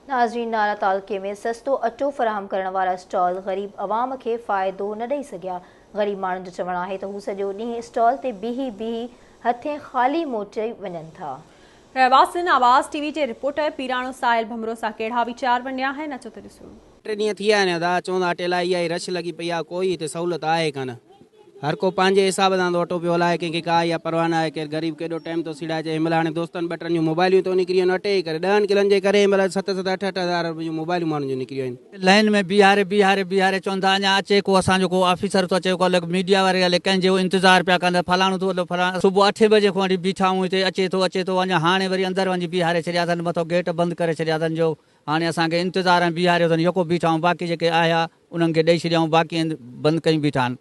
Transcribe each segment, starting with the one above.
ناظرين نارا تعلقي ۾ سستو اٽو فراهم ڪرڻ وارا اسٽال غريب عوام کي فائدو نه ڏئي سگهيا. غريب ماڻهن جو چوڻ آهي ته هو سڄو ڏينهن اسٽال تي بيهي بيهي هٿين خالي موٽي وڃن ٿا. رهواسين آواز ٽي وي جي رپورٽر پيراڻو ساحل ڀنڀرو سان ڪهڙا ويچار ونڊيا آهن اچو ته ڏسون. ٽي ڏينهن ٿي ويا آهن ادا چون ٿا اٽي لاء اها ئي رش لڳي پئي آهي ڪوئي هتي سهولت آهي ڪانه. هر ڪو پنهنجي حساب سان ٿو اٽو پيو هلائي، ڪنهن کي ڪا اها پرواهه ناهي ڪير غريب ڪيڏو ٽائيم ٿو سيڙائي چئي هن مهل هاڻي دوستن ٻه ٽن جون موبائليون ٿو نڪري ويون آهن اٽي جي ڪري ڏهن ڪلن جي ڪري هن مهل ست ست اٺ اٺ هزار روپين جون موبائليون ماڻهن جون نڪري ويون آهن. لائين ۾ بيهاري بيهاري بيهاري چون ٿا اڃا اچي ڪو اسان جو ڪو آفيسر ٿو اچي ڪو الڳ ميڊيا واري الائي ڪنهن جو انتظار پيا ڪن فلاڻو ٿو الو فلاڻو صبح اٺين بجي کان وٺي بيٺا آهيون هتي اچي ٿو اچي ٿو اڃا هاڻي وري اندر وڃي بيهاري ڇڏيا اٿن مٿو گيٽ بند ڪري ڇڏيا اٿن جو هاڻي اسان کي انتظار ۾ بيهاريو اٿن يڪو بيٺا آهيون باقي جيڪي آيا انهن کي ڏئي ڇڏيائون باقي بند ڪيون بيٺا آهن.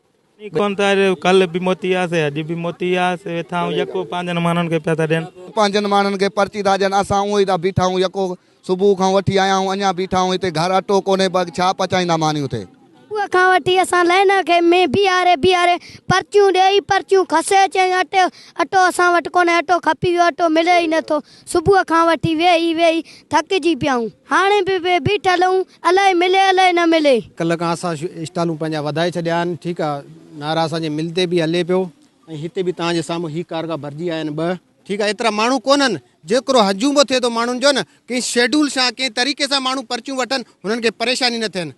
ڪون ٿا ڪل به موتي آسي اڄ به موتي آسي ويٺا آهيون يڪو پنهنجن ماڻهن کي پيا ٿا ڏين. پنهنجن ماڻهن کي پرچي ٿا ڏين اسان اونئي ٿا بيٺا آهيون يڪو صبح کان وٺي آيا آهيون اڃا بيٺا آهيون هتي گهر اٽو ڪونهي بس ڇا پچائيندا ماني اتي. صبح کان وٺي اسان لائين کي ۾ بيهاري بيهاري پرچيون ڏيئي پرچيون کسي چيائين اٽي اٽو اسان وٽ ڪونهي اٽو کپي ويو اٽو ملي ئي نٿو صبح کان وٺي ويهي ويهي ٿڪجي پيا آهيون. هاڻي به بيٺل آهيون، الائي ملي الائي نه ملي. ڪلهه کان اسان اسٽالون پنهنجا وڌائي ڇڏيا آهن، ٺيڪ آ نعرا اسان جي مل تي به هلي پيو ۽ هتي به توهان جي سامهون هي ڪارگا ڀرجي آيا آهن ٻه، ٺيڪ آ ايترا ماڻهو ڪونهن جيڪرو هجومو ٿئي ٿو ماڻهن جو نه ڪنهن شيڊول سان ڪنهن طريقي سان ماڻهو پرچيون وٺن هنن کي پريشاني نه ٿين.